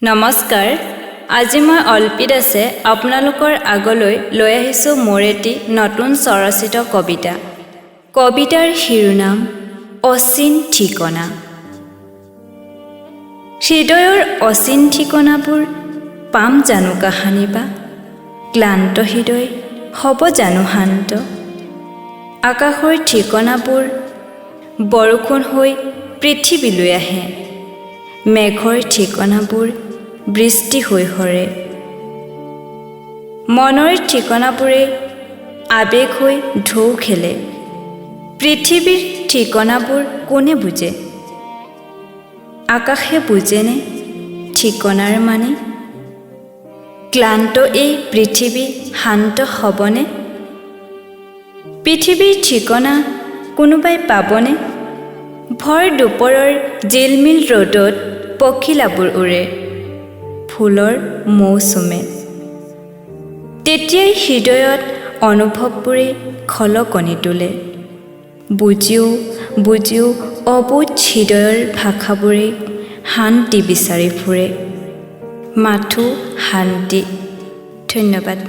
নমস্কাৰ, আজি মই অল্পী দাসে আপোনালোকৰ আগলৈ লৈ আহিছোঁ মোৰ এটি নতুন স্বৰচিত কবিতা। কবিতাৰ শিৰোনাম অচিন ঠিকনা। হৃদয়ৰ অচিন ঠিকনাবোৰ পাম জানো কাহানিবা? ক্লান্ত হৃদয় হ'ব জানো শান্ত? আকাশৰ ঠিকনাবোৰ বৰষুণ হৈ পৃথিৱীলৈ আহে, মেঘৰ ঠিকনাবোৰ বৃষ্টি হৈ সৰে, মনৰ ঠিকনাবোৰে আৱেগ হৈ ঢৌ খেলে। পৃথিৱীৰ ঠিকনাবোৰ কোনে বুজে? আকাশে বুজেনে ঠিকনাৰ মানে? ক্লান্ত এই পৃথিৱী শান্ত হ'বনে? পৃথিৱীৰ ঠিকনা কোনোবাই পাবনে? ভৰ দুপৰৰ জিলমিল ৰ'দত পখিলাবোৰ উৰে, ফুলৰ মৌ চুমে। তেতিয়াই হৃদয়ত অনুভৱবোৰে খলকনি তোলে। বুজিও বুজিও অবোধ হৃদয়ৰ ভাষাবোৰে শান্তি বিচাৰি ফুৰে, মাথো শান্তি। ধন্যবাদ।